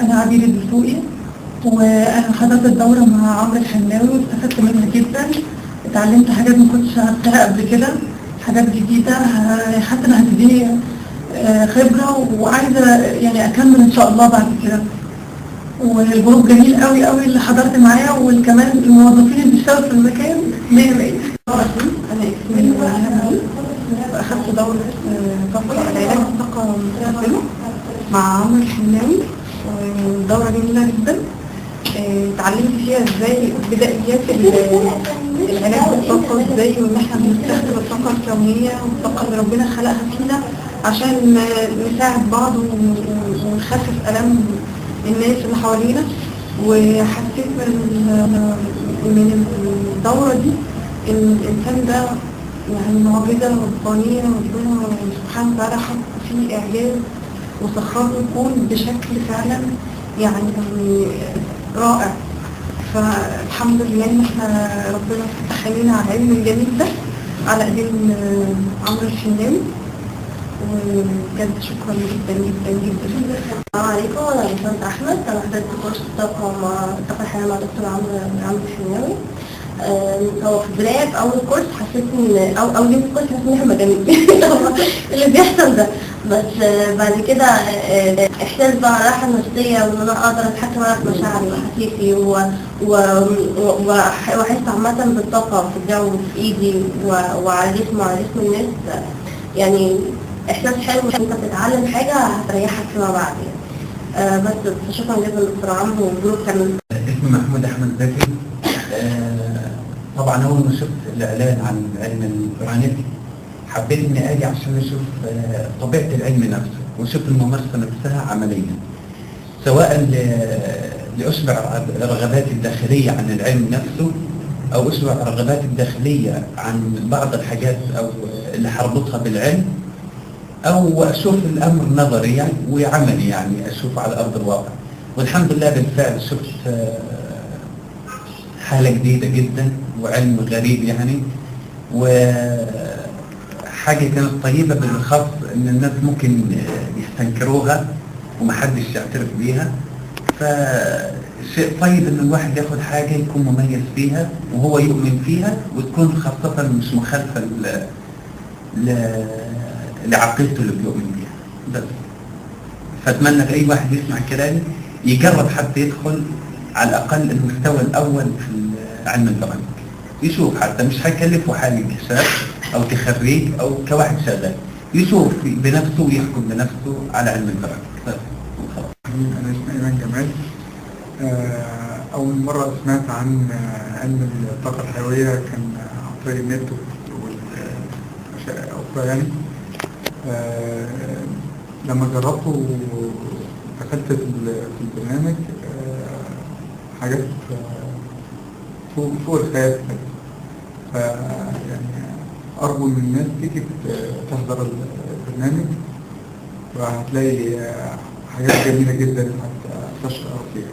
أنا عبير الدسوقي، وأنا حضرت الدورة مع عمرو الحناوي واستفدت منها جدا. اتعلمت حاجات ما كنتش عارفاها قبل كده، حاجات جديدة، حتى أنا هتديني خبرة، وعايزة يعني أكمل إن شاء الله بعد كده. وال group جميل قوي قوي اللي حضرت معاه، وكمان الموظفين اللي بيشتغلوا في المكان مية مية. أنا اسمي نهى، أخدت دورة طاقة، العلاج بالطاقة المتقدمة مع عمرو الحناوي. دورة جميلة جدا، اتعلمت فيها ازاي بدايات العلاج بالطاقة ازاي، وان احنا بنستخدم الطاقة الكونية والطاقة اللي ربنا خلقها فينا عشان نساعد بعض ونخفف آلام الناس اللي حوالينا. وحسيت من الدورة دي إن الإنسان ده يعني معجزة ربانية، ربنا سبحانه وتعالى حط فيه إعجاز وسخر له الكون بشكل فعلا يعني رائع. فالحمد لله إن احنا ربنا فتح عينينا على العلم الجميل ده على ايدين عمرو الحناوي، وبجد شكرا جدا جدا جدا. السلام عليكم، أنا بسنت أحمد. أنا حضرت كورس الطاقة مع الطاقة الحيوية مع دكتور عمرو الحناوي. هو في البداية في أول كورس حسيت إن أو أول يوم في الكورس حسيت إن إحنا مجانين، اللي بيحصل ده. بس بعد كده إحساس بقى الراحة النفسية، وإن أنا أقدر أتحكم أنا في مشاعري وأحاسيسي وأحس عامة بالطاقة في الجو في إيدي وعلى جسمي وعلى جسم الناس. يعني إحساس حلو إن أنت بتتعلم حاجة هتريحك فيما بعد يعني. بس شكرا جدا دكتور عمرو وال group كمان. اسمي محمود أحمد زكي. طبعا أول ما شفت الإعلان عن علم البرانيك حبيت إني أجي عشان أشوف طبيعة العلم نفسه وأشوف الممارسة نفسها عمليا، سواء لأشبع رغباتي الداخلية عن العلم نفسه، أو أشبع رغباتي الداخلية عن بعض الحاجات أو اللي حربطها بالعلم، أو أشوف الأمر نظري يعني وعملي، يعني أشوفه على أرض الواقع. والحمد لله بالفعل شفت حالة جديدة جدا وعلم غريب يعني، وحاجة كانت طيبة، بالأخص إن الناس ممكن يستنكروها ومحدش يعترف بيها. فشيء طيب إن الواحد ياخد حاجة يكون مميز فيها وهو يؤمن فيها، وتكون خاصة مش مخالفة لعقيدته اللي بيؤمن بيها. بس فأتمنى لأي واحد يسمع كلامي يجرب حتى يدخل على الأقل المستوى الأول في علم البرامج، يشوف، حتى مش هيكلفه حاجة كشاب أو كخريج أو كواحد شغال، يشوف بنفسه ويحكم بنفسه على علم البرامج بس وخلاص. أنا اسمي أيمن جمال. أول مرة سمعت عن علم الطاقة الحيوية كان عن طريق النت والأشياء أخرى يعني. لما جربته ودخلت في البرنامج، حاجات فوق الخيال. ف يعني أرجو من الناس تيجي تحضر البرنامج، وهتلاقي حاجات جميلة جدا هتشعر فيها.